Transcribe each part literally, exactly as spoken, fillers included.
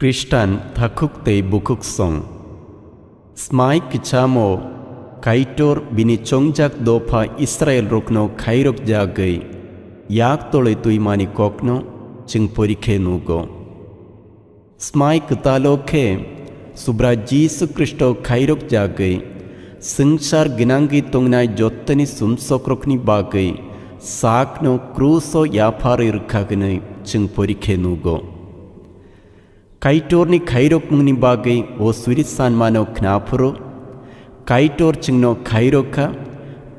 Khristan takhuk tei bukhuk song. Smai kichamo Kaitor bini chongjak dopha Israelrokno khairok jagwi yak tolwi twimani kokno chwng porikhe nugo. Smai kwtalo khe Subra Jisu Khristo khairok jagwi swngchar gwnangwi tongnai jottoni sumsokrokni bagwi sakno kruso yapharwi rwkha hwnwi chwng porikhe nugo. Kaitorni khairokmungni bagwi o suri sanmano khnaphuru, Kaitor chwngno khairok kha,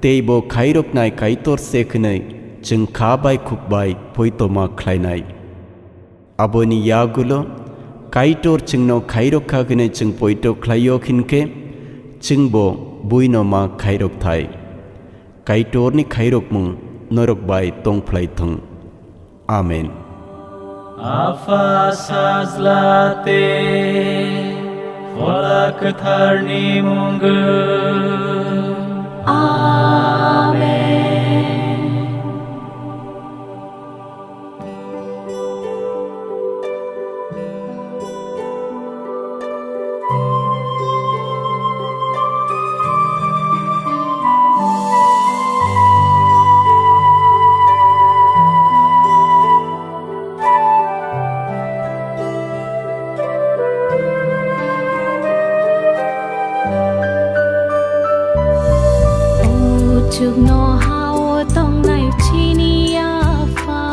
tei bo khairoknai Kaitor se hwnwi chwng kha bai khuk bai poito ma khlainai. Aboni yagulo Kaitor chwngno khairok kha hwnwi chwng poito khlaio hinkhe, chwngbo buino ma khairok thai. Kaitorni khairokmung norok bai tongphlai thung. Amen. Apha Sajla tei Phola Kwtharni mungwi. Amen. O chuknoha-o tongnai chini Apha,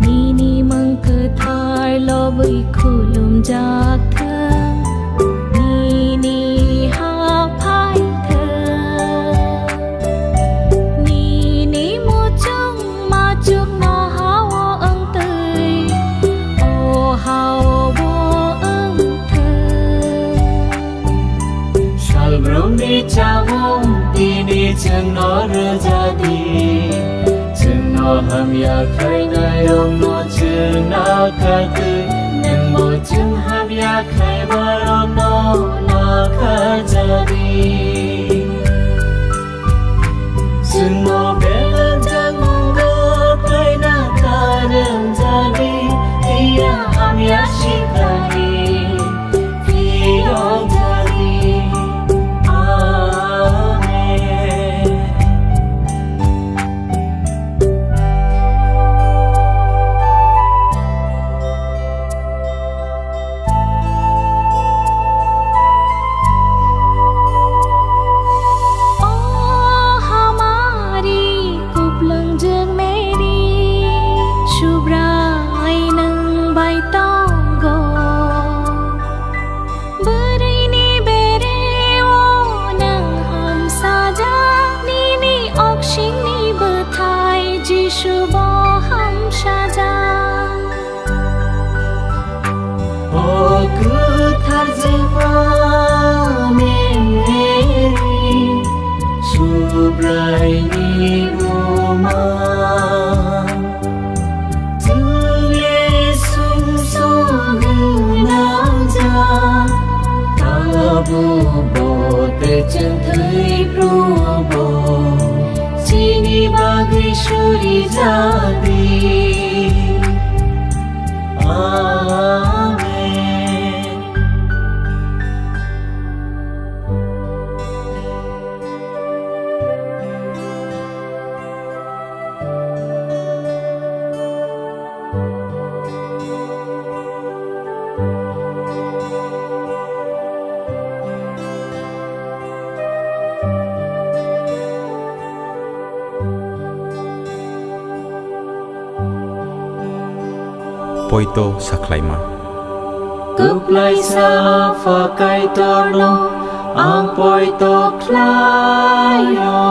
nini mung kwthar lobwi khulumjak thung, nini ha phai thung, nini muchung ma chuknoha-o wng twi, o ha-o bo wng thung. Salbrumni chamung tini chwngno rwja di, chwngno hamya khlainairokno chwng nakha twi, nwngbo chwng hamya khlaibarokno nakharja di. Chwngno belajak mungo khlaina ta rwngjadi, phiya hamya sikhani phiyokjadi. Amen. O hamari kuplangjak Mary, Subrai nwng bai tongo. Bwrwini bere-o nwng hamsajak, nini oksingni bwthai Jisu bo hamsajak. O kwthar Jwma Mary, Subraini buma, chwngni sumsok gwnangjak, tabukbo tei chwng thwi phrubo chini bagwi surijak di. Amen. Poito sakhlaima. Kwplaisa Apha Kaitorno ang poito khlaio.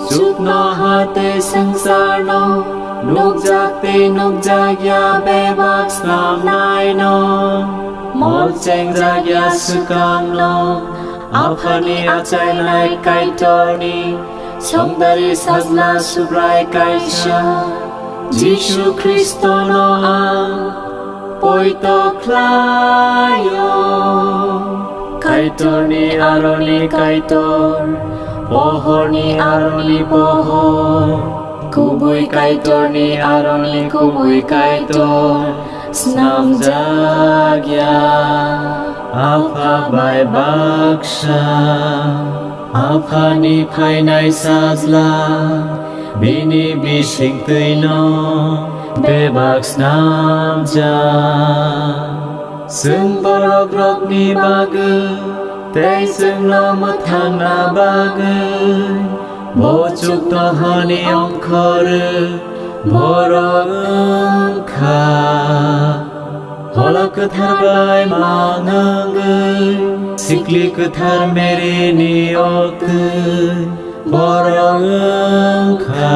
Chuknoha tei swngcharno, nukjak tei nukjakya bebak snamnaino, mol chengjakya swkangno, Aphani achainai Kaitorni songdari Sajla Subrai kaisa, Jisu Khristono ang poito khlaio. Kaitorni aroni Kaitor, pohorni aroni pohor, kubui Kaitorni aroni kubui Kaitor, Snamjak ya Apha bai baksa, Aphani phainai Sajla, bini bisingtwino bebak snamjak. Chwng borok rokni bagwi tei chwngno mwthangna bagwi bo chuknohani ongkhorwi borok wngkha. Phola Kwthar bai mang wngwi sikli kwthar Mary ni oktwi borok wngkha.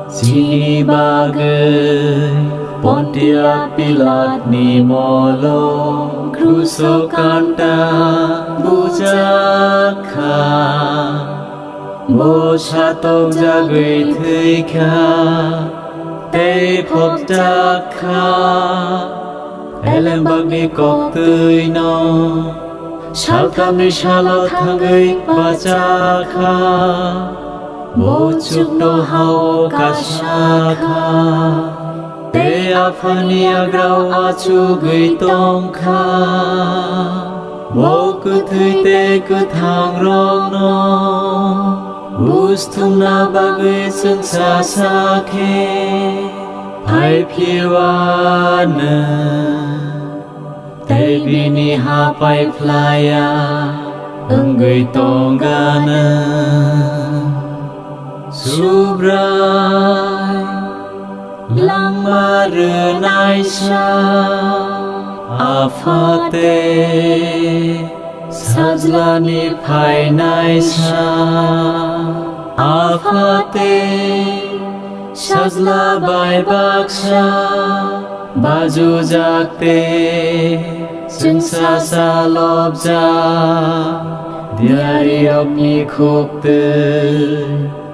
Chini bagwi Pontia Pilat ni molo kruso kanta bujak kha. Bo satokjagwi thwi kha tei phobjak kha. Elembakni koktwino salthamni salo thangwi bachakha. Bo chuknohao kasakha tei Aphani yagrao achugwi tongkha. Bo kwthwi tei kwthangrokno buj thumna bagwi chwngsa sa khe phai phiyuanw. Tei bini ha pai phlaiya wngwi tongganw. Subrai langma rwnaisa Apha tei Sajlani phainaisa Apha tei Sajla bai baksa bajujak tei chwngsa sa lobjak. Diarirokni khuktwi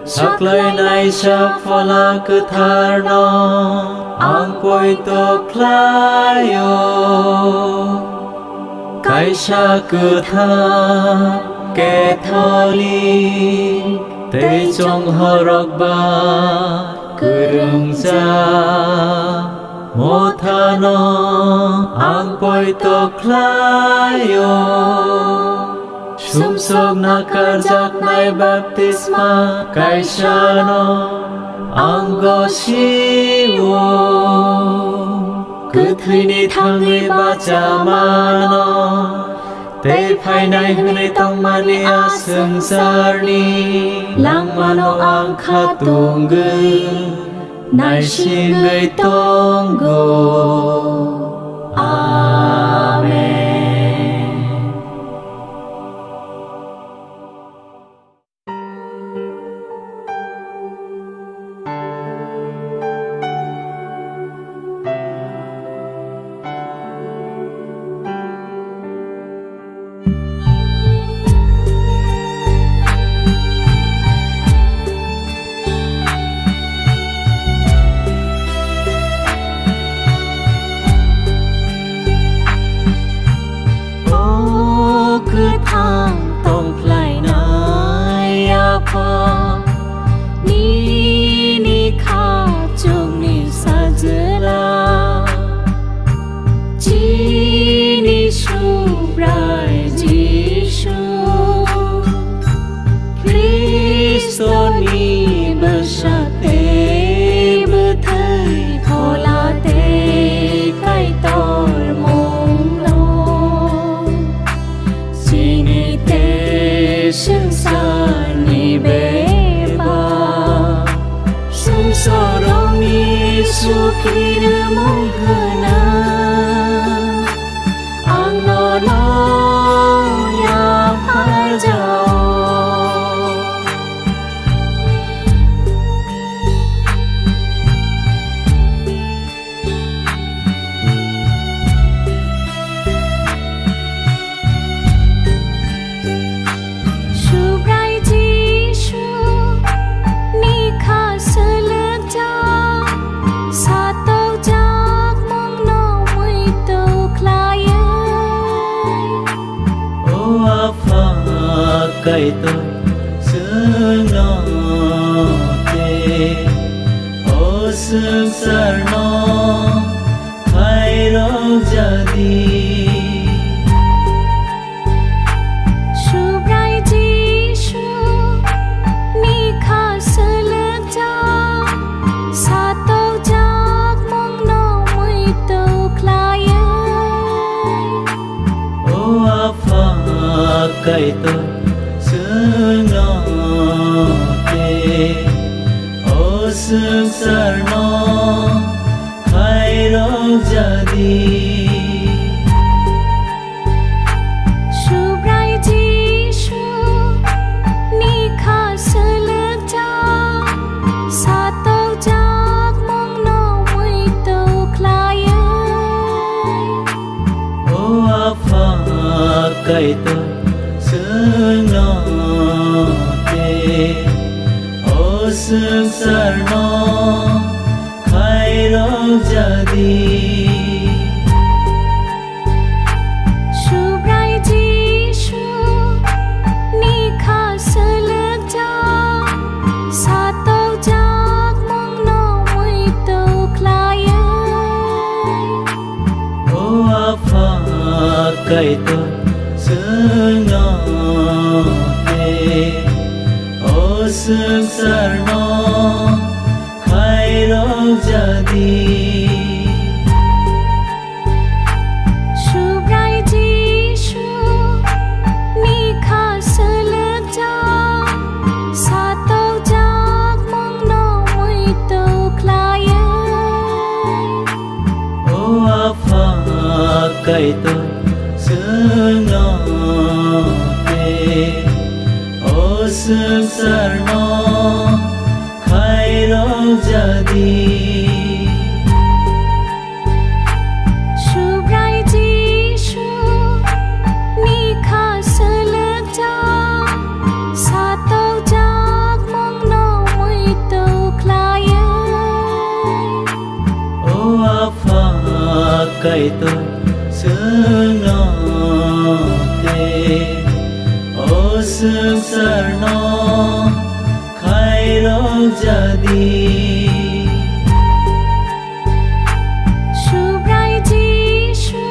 saklainaisa Phola Kwtharno ang poito khlaio. Kaisa kwthar, Catholic tei chonghorrok ba kwrwngjak mothano ang poito khlaio. Sumsok nakarjaknai baptisma kaisano ang gosio. Kwthwini thangwi bachamano tei phainai hwnwi tongmani a swngcharni langmano ang khatungwi naisingwi tongo. Amen. O kwthang tongphlainai Apha, nini khachukni sajla, chini Subrai Jisu. Khristoni bwsa tei bwthai phola tei Kaitor mungno chini tei swngcharni bebak songsorokni sukhirwmwi hwnwi ang nono yapharjao. Subrai Jisu ni kha swlwkjak, satokjak mungno muitu khlaiwi. O Apha Kaitor, chwngno tei o swngcharno Jadi. Subrai Jisu ni kha swlwkjak, satojak mungno muitu khlaiwi. O Apha Kaitor, chwngno tei o swngcharno khairok jadi. Subrai Jisu ni kha swlwkjak, satojak mungno muitu khlaiwi. O Apha Kaitor, chwngno tei o swngcharno khairok jadi. Subrai Jisu ni kha swlwkjak, satojak mungno muitu khlaiwi. O Apha Kaitor, chwngno tei o swngcharno khairok jadi. Subrai Jisu ni kha swlwkjak, satojak mungno muitu khlaiwi. O Apha Kaitor, chwngno tei o swngcharno khairok jadi. Subrai Jisu ni kha swlwkjak, satojak mungno muitu khlaiwi. O Apha Kaitor, chwngno tei o swngcharno khairok jadi. Subrai Jisu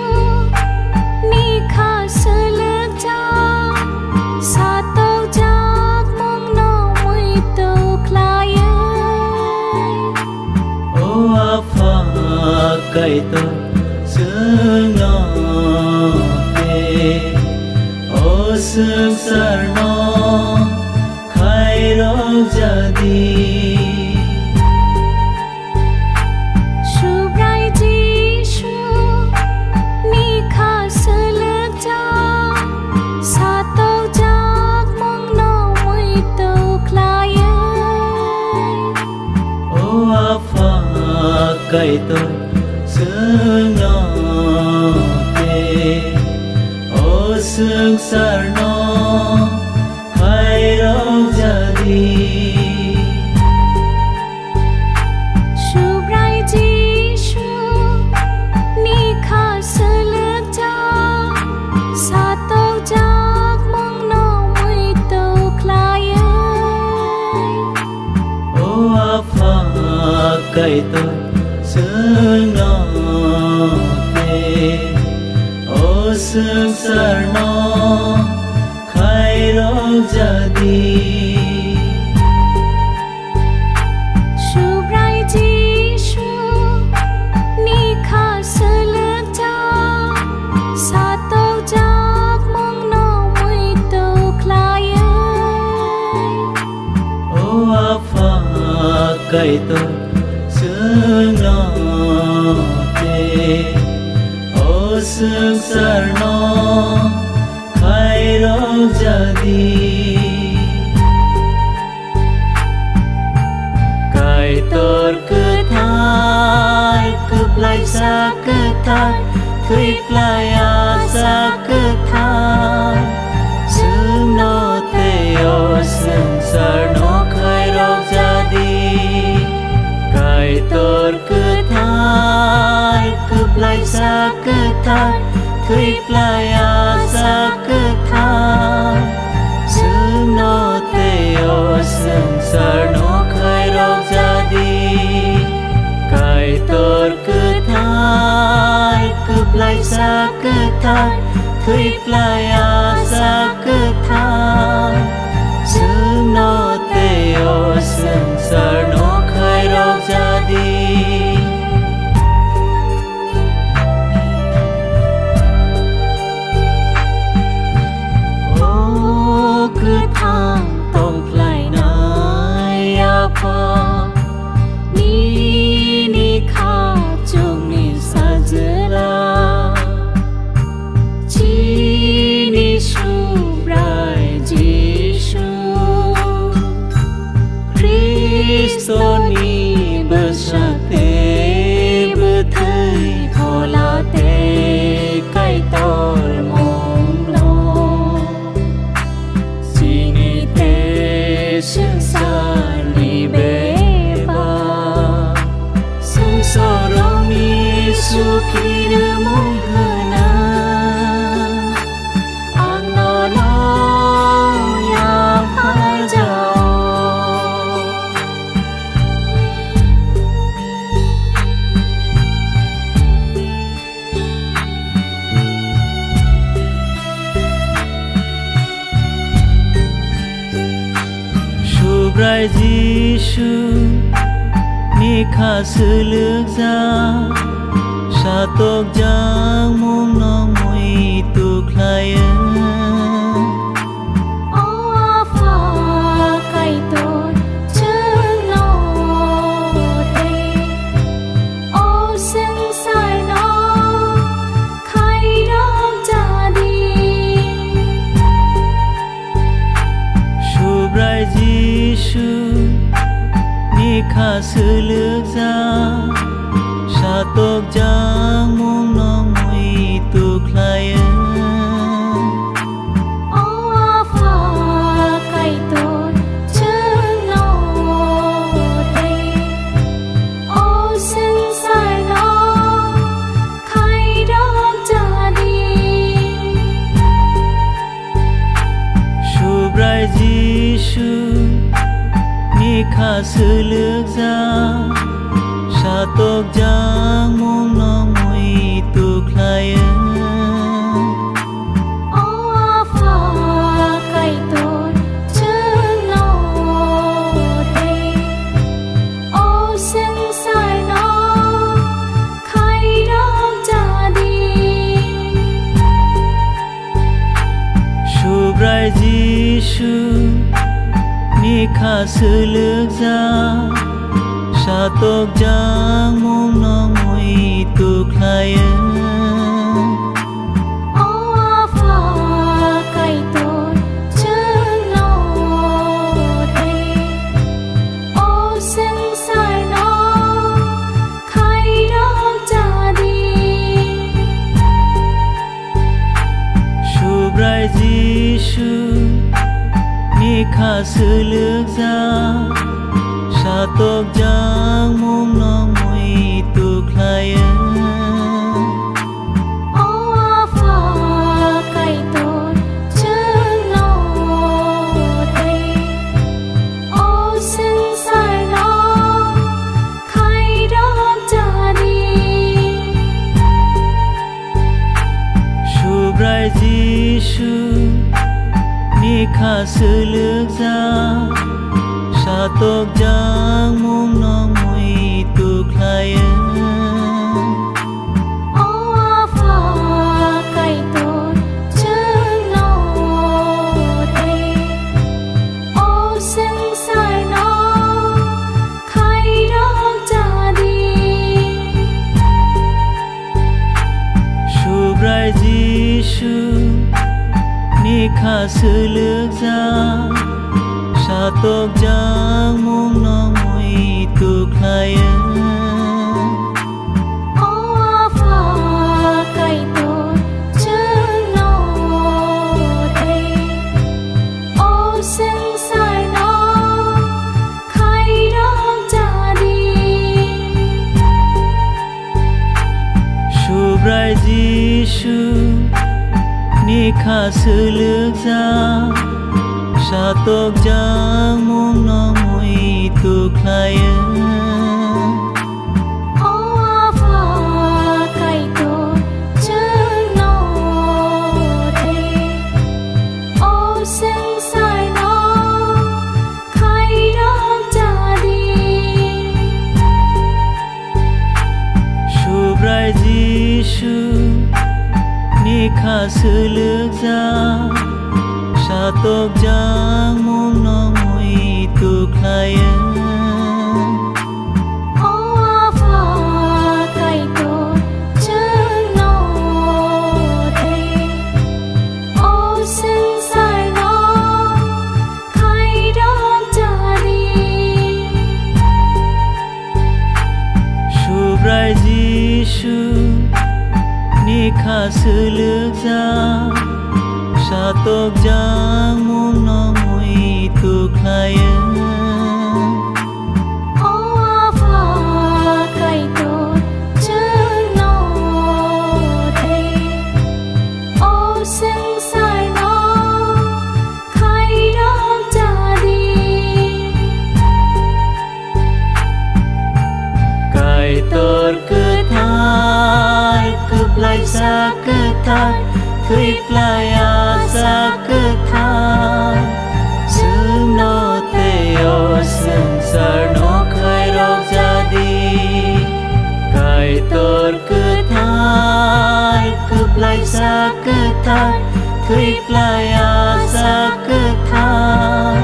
ni kha swlwkjak, satojak mungno muitu khlaiwi. O Apha Kaitor, chwngno tei o swngcharno khairok jadi. Subrai Jisu ni kha swlwkjak, satojak mungno muitu khlaiwi. O Apha Kaitor, chwngno tei o swngcharno khairok jadi. Subrai Jisu ni kha swlwkjak, satojak mungno muitu khlaiwi. O Apha Kaitor, chwngno tei o swngcharno khairok jadi. Subrai Jisu ni kha swlwkjak, satojak mungno muitu khlaiwi. O Apha Kaitor, chwngno tei o swngcharno khairok jadi. Kaitor kwthar, kwplaisa kwthar, thwi phlai asa kwthar, chwngno tei o swngcharno khairok jadi. Kaitor kwthar, kwplaisa kwthar, thwi phlai asa kwthar, chwngno tei o swngcharno khairok jadi. Kaitor kwthar, kwplaisa Sak kwthang, thwi phlai a sak kwthang, chwngno tei o swngcharno khairok jadi. O kwthang tong phlainai Apha, nini khachukni sajla, chini Subrai Jisu, Khristoni bwsa tei bwthai phola tei Kaitor mungno. Chini tei swngcharni bebak, swngcharni sukhi rwmwi hwnwi, ang nono yapharjao. Subrai Jisu ni kha swlwkjak, satokjak mungno mui tukhlaio. O Apha Kaitor, chwngno tei o swngcharno khairok jadi. Subrai Jisu ni kha swlwkjak, satokjak mungno mui tukhlaio. O Apha Kaitor, chwngno tei o swngcharno khairok jadi. Subrai Jisu ni kha swlwkjak, satokjak mungno mui tukhlaio. O Apha Kaitor, chwngno tei o swngcharno khairok jadi. Subrai Jisu ni kha swlwkjak, satokjak mungno mui tukhlaio. O Apha Kaitor, chwngno tei o swngcharno khairok jadi. Subrai Jisu ni kha swlwkjak, satokjak mungno mui tukhlaio. O Apha Kaitor, chwngno tei o swngcharno khairok jadi. Subrai Jisu ni kha swlwkjak, satokjak mungno mui tukhlaio. O Apha Kaitor, chwngno tei o swngcharno khairok jadi. Subrai Jisu ni kha swlwkjak, satokjak mungno mui tukhlaio. O Apha Kaitor, chwngno tei o swngcharno khairok jadi. Subrai Jisu ni kha swlwkjak, satokjak mungno mui tukhlaio. O Apha Kaitor, chwng Jisu ni kha swlwkjak, satokjak mungno muitu khlaiwi. O Apha Kaitor, chwngno tei o swngcharno khairok jadi. Subrai Jisu ni kha swlwkjak, satokjak mungno muitu khlaiwi. O Apha Kaitor, chwngno tei o swngcharno khairok jadi. Kaitor kwthar, kwplaisa kwthar, thwi phlai asa kwthar, chwngno tei o swngcharno khairok jadi. Kaitor kwthar, kwplaisa kwthar, thwi phlai asa kwthar,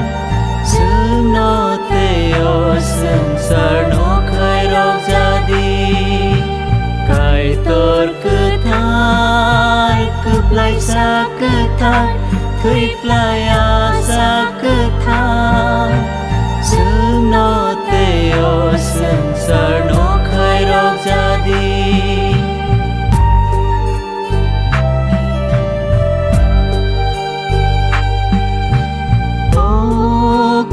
chwngno tei o swngcharno khairok jadi. Kaitor kwthar, kwplaisa kwthar, thwi phlai asa kwthar, chwngno tei o swngcharno khairok jadi. O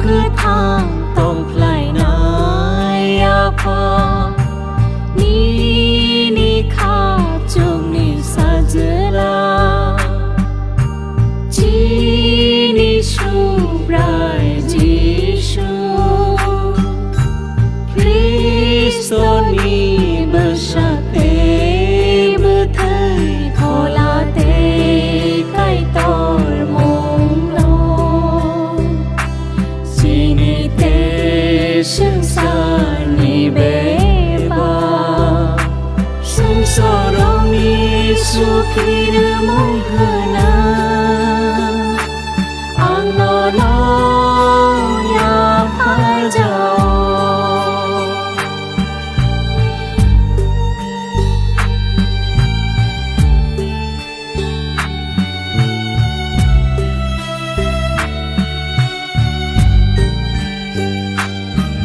kwthang tongphlainai Apha, nini khachukni sajla, chini Subrai Jisu Khristoni bwsa tei bwthai, phola tei Kaitor mungno, chini tei swngcharni bebak songsorokni sukhi rwmung hwnwi ang nono yapharjao.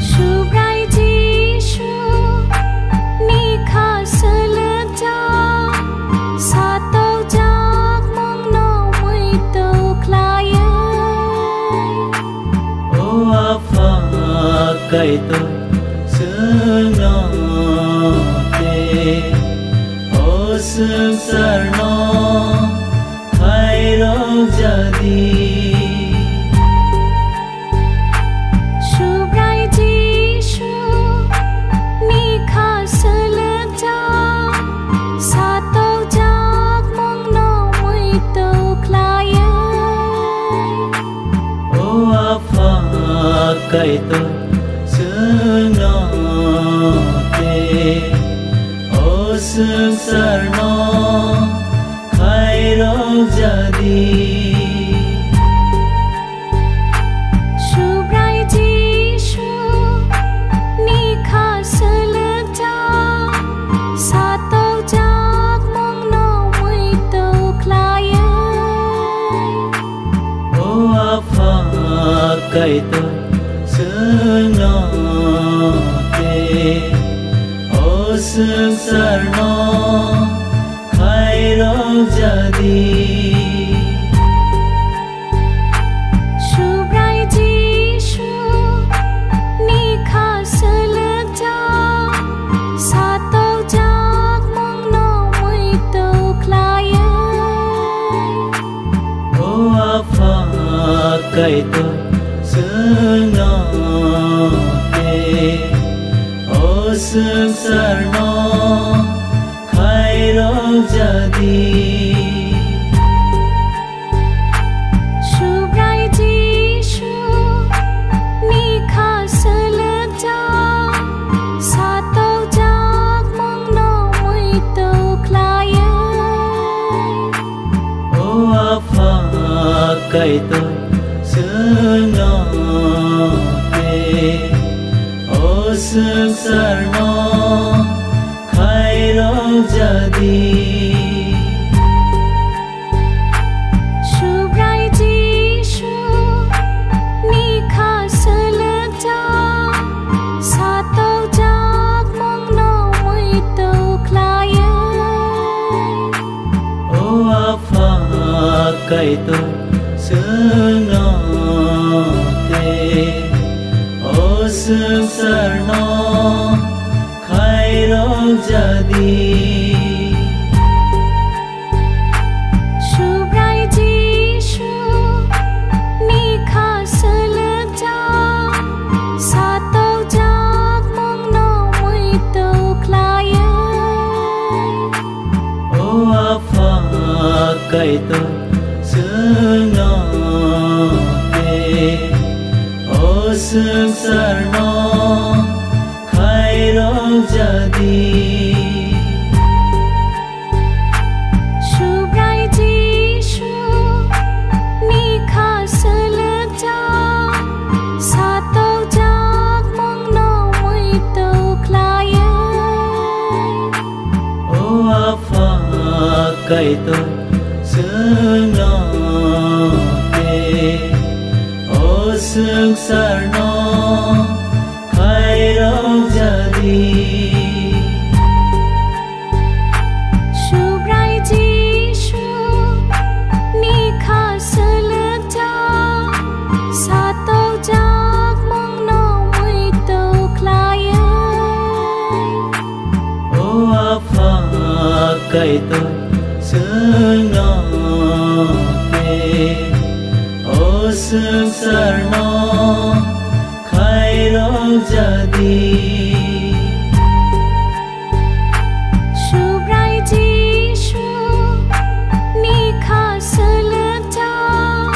Subrai Jisu ni kha swlwkjak, satokjak mungno muitu khlaiwi. O Apha Kaitor, chwngno tei o swngcharno khairok jadi. Subrai Jisu ni kha swlwkjak, satokjak mungno muitu khlaiwi. O Apha Kaitor, chwngno tei o swngcharno khairok jadi. Subrai Jisu ni kha swlwkjak, satokjak mungno muitu khlaiwi. O Apha Kaitor, chwngno tei o swngcharno khairok jadi. Subrai Jisu ni kha swlwkjak, satokjak mungno muitu khlaiwi. O Apha Kaitor, chwngno tei o swngcharno khairok jadi. Subrai Jisu ni kha swlwkjak, satokjak mungno muitu Kaitor chwngno tei o swngcharno khairok jadi. Subrai Jisu ni kha swlwkjak, satokjak mungno muitu khlaiwi. O Apha Kaitor chwngno tei o swngcharno khairok jadi. Subrai Jisu ni kha swlwkjak, satokjak mungno muitu khlaiwi. O Apha Kaitor chwngno tei o swngcharno khairok jadi. Subrai Jisu ni kha swlwkjak, satokjak mungno muitu khlaiwi. O Apha Kaitor chwngno tei o swngcharno khairok jadi. Subrai Jisu ni kha swlwkjak, satokjak mungno muitu khlaiwi. O Apha Kaitor chwngno tei o swngcharno khairok jadi. Subrai Jisu ni kha swlwkjak,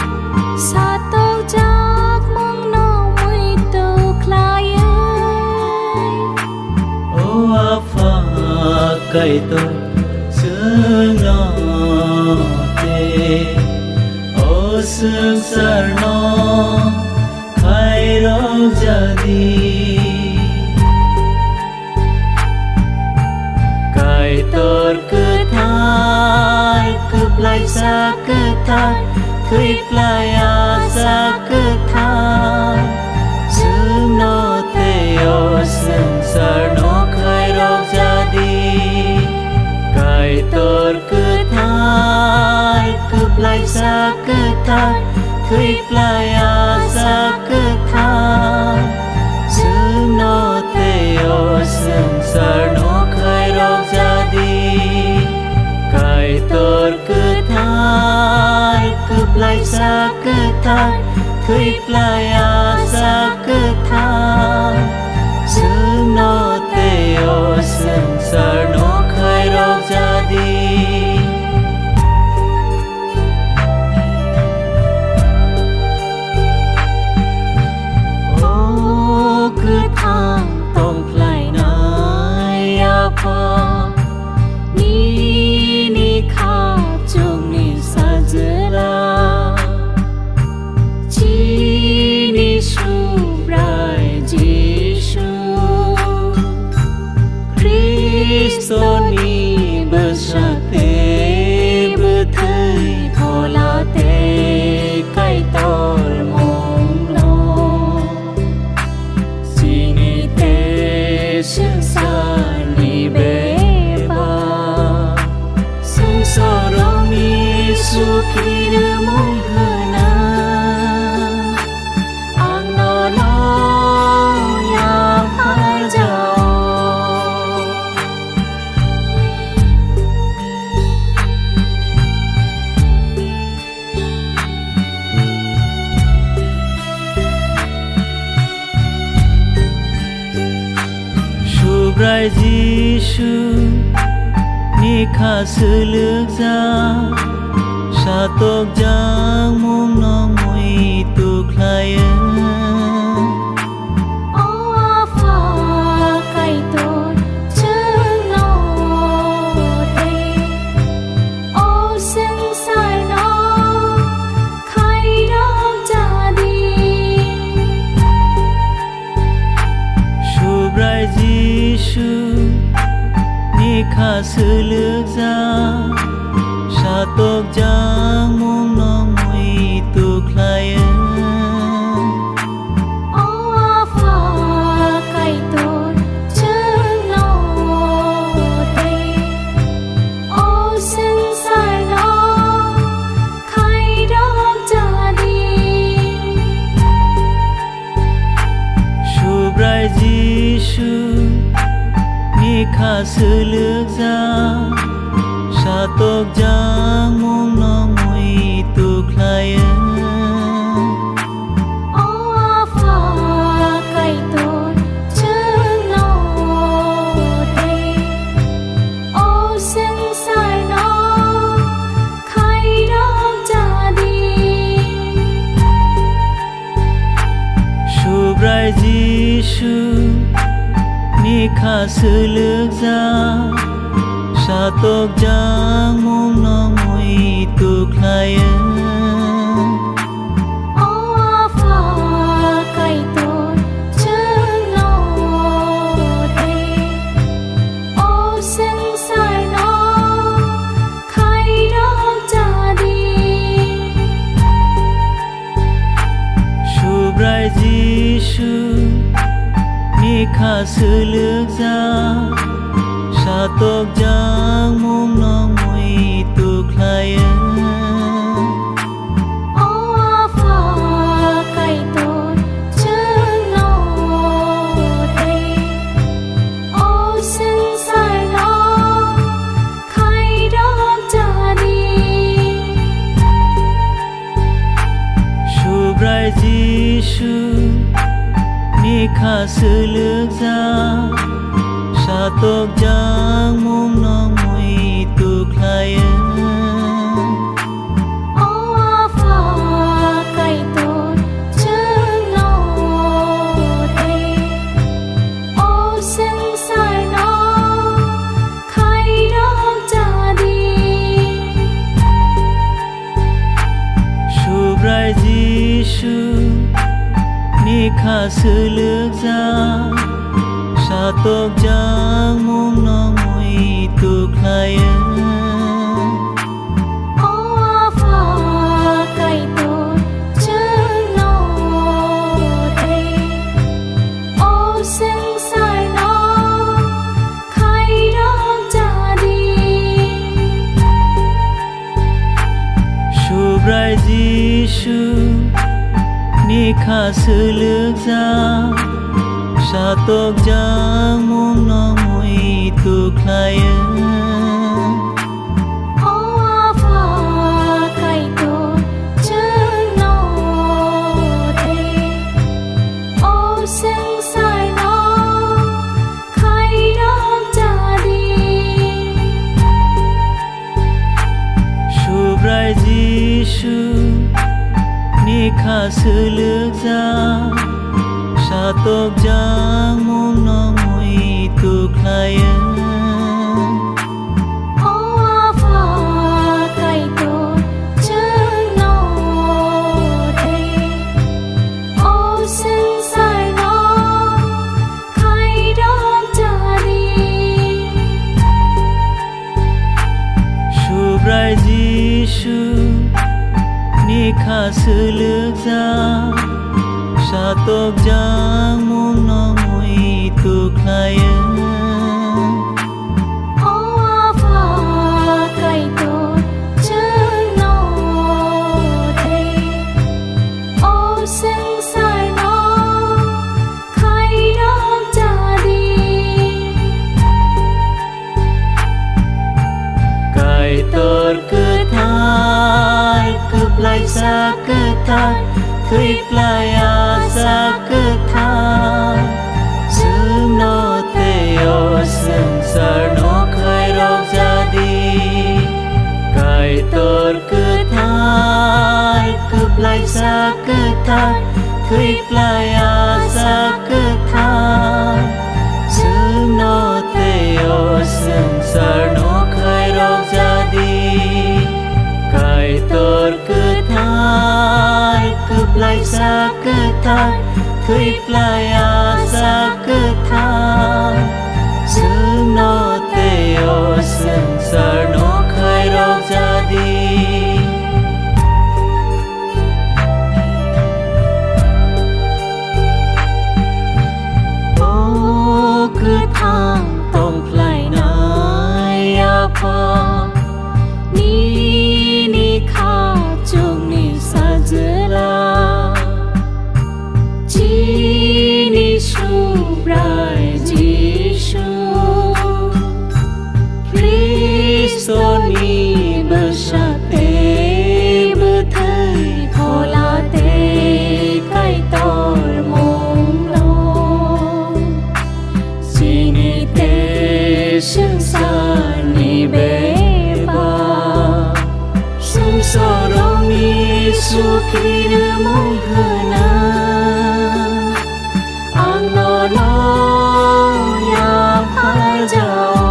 satokjak mungno muitu khlaiwi. O Apha Kaitor chwngno tei o swngcharno khairok jadi. Kaitor kwthar, kwplaisa kwthar, thwi phlai asa kwthar, chwngno tei o swngcharno khairok jadi. Kaitor kwthar, kwplaisa kwthar, thwi phlai asa kwthar, chwngno tei o swngcharno khairok jadi. Kaitor kwthar, kwplaisa kwthar, thwi phlai asa kwthar, chwngno tei o swngcharno khairok jadi. O kwthang tongphlainai Apha, nini khachukni sajla, chini Subrai Jisu, Khristoni bwsa tei bwthwi phola tei Kaitor mungno. Chini tei swngcharni bebak swngcharrokni sukhi rwmwi hwnwi ang nono yapharjao. Subrai Jisu ni kha swlwkjak, satokjak mungno muitu khlaio. O Apha Kaitor, chwngno tei o swngcharno khai Tokjakmungno muitu khlaio. O Apha Kaitor, chwngno tei o swngcharno khairok jadi. Subrai Jisu ni kha swlwkjak, satokjakmungno muitu khlaio. O Apha Kaitor, chwngno tei o swngcharno khairok jadi. Subrai Jisu ni kha swlwkjak, satokjakmungno muitu khlaio. O Apha Kaitor, chwngno tei o swngcharno khairok jadi. Subrai Jisu ni kha swlwkjak, satokjakmungno muitu khlaio. O Apha Kaitor, chwngno tei o swngcharno khairok jadi. Subrai Jisu ni kha swlwkjak, satokjakmungno muitu khlaio. O Apha Kaitor, chwngno tei o swngcharno khairok jadi. Subrai Jisu ni kha swlwkjak, satokjakmungno muitu khlaio. O Apha Kaitor, chwngno tei o swngcharno khairok jadi. Subrai Jisu ni kha swlwkjak, satokjakmungno muitu khlaio. O Apha Kaitor, chwngno tei o swngcharno khairok jadi. Subrai Jisu ni kha swlwkjak, satokjakmungno muitu khlaio. O Apha Kaitor, chwngno tei o swngcharno khairok jadi. Subrai Jisu ni kha swlwkjak, satokjakmungno muitu khlaio. O Apha Kaitor, chwngno tei o swngcharno khairok jadi. Kaitor kwthar, kwplaisa kwthar, thwiplai asa kwthar, chwngno tei o swngcharno khairok jadi. Kaitor kwthar, kwplaisa kwthar, thwiplai asa kwthar, chwngno tei o swngcharno khairok jadi. Kaitor kwthar, kwplaisa kwthar, thwiplai asa kwthar, chwngno tei o swngcharno khairok jadi. Sukirmung hwnwi ang nono yapharjao.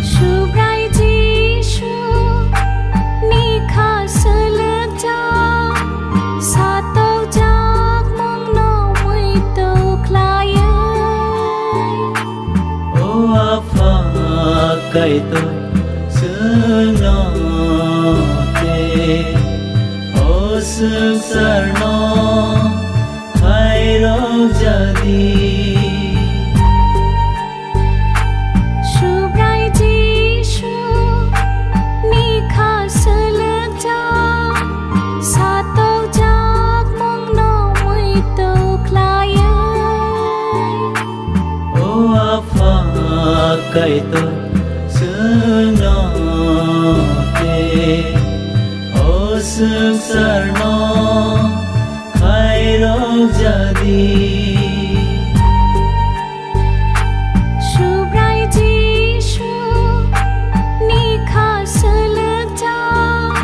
Subrai Jisu ni kha swlwkjak, satokjak mungno muitu khlaiwi. O Apha Kaitor, chwngno tei o swngcharno khairok jadi. Subrai Jisu ni kha swlwkjak, satokjak mungno muitu khlaiwi. O Apha Kaitor, chwngno tei o swngcharno khairok jadi. Subrai Jisu ni kha swlwkjak,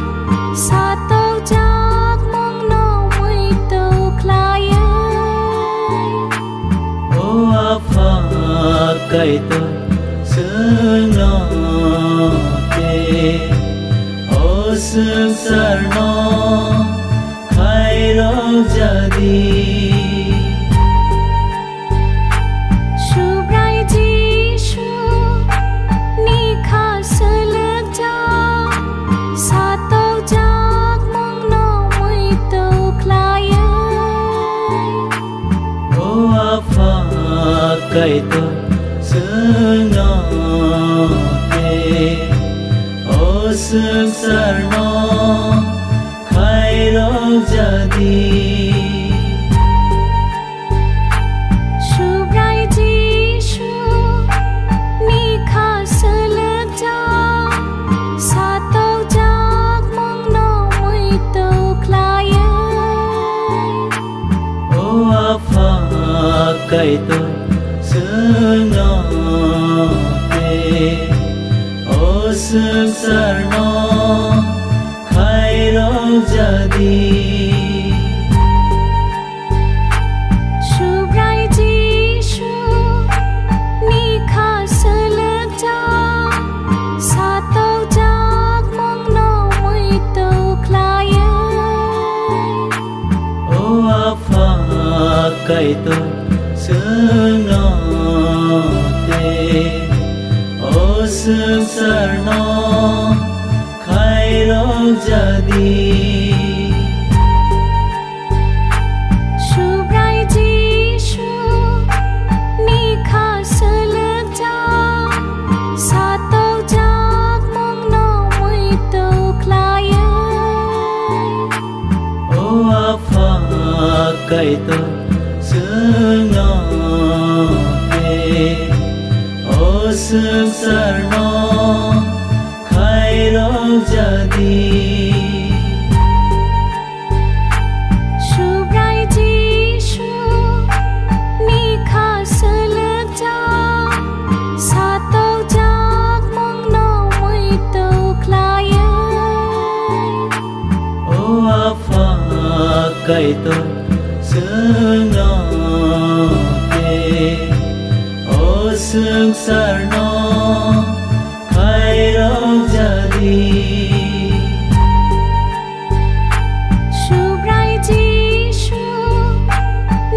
satokjak mungno muitu khlaiwi. O Apha Kaitor, chwngno tei o swngcharno khairok jadi. Subrai Jisu ni kha swlwkjak, satokjak mungno muitu khlaiwi. O Apha Kaitor, chwngno tei o swngcharno khairok jadi. Subrai Jisu ni kha swlwkjak, satokjak mungno muitu khlaiwi. O Apha Kaitor, chwngno tei o swngcharno khairok jadi. Subrai Jisu ni kha swlwkjak, satokjak mungno muitu khlaiwi. O Apha Kaitor, chwngno tei o swngcharno khairok jadi. Subrai Jisu ni kha swlwkjak, satokjak mungno muitu khlaiwi. O Apha Kaitor, chwngno tei o swngcharno khairok jadi. Subrai Jisu ni kha swlwkjak, satokjak mungno muitu khlaiwi. O Apha Kaitor, chwngno tei o swngcharno khairok jadi. Subrai Jisu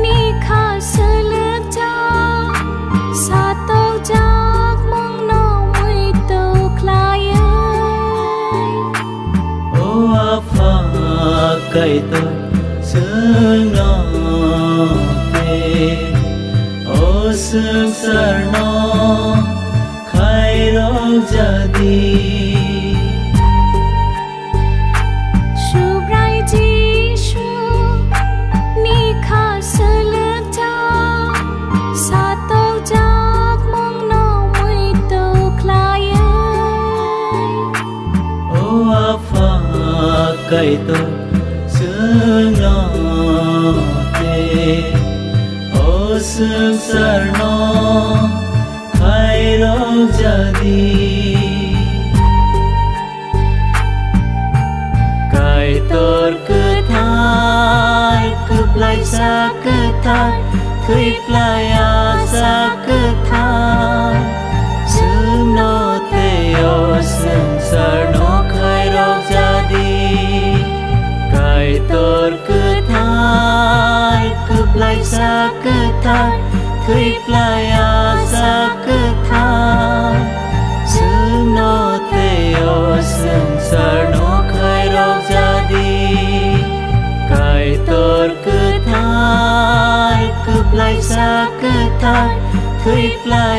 ni kha swlwkjak, satokjak mungno muitu khlaiwi. O Apha Kaitor, chwngno tei o swngcharno khairok jadi. Subrai Jisu ni kha swlwkjak, satokjak mungno muitu khlaiwi. O Apha Kaitor, chwng Chwngno tei o swngcharno khairok jadi. Kaitor kwthar, kwplaisa kwthar, thwiplai asa kwthar, chwngno tei o swngcharno khairok jadi. Kaitor kwthar, kwplaisa kwthar, thwiplai asa kwthar, chwngno tei o swngcharno khairok jadi. Kaitor kwthar, kwplaisa kwthar, thwiplai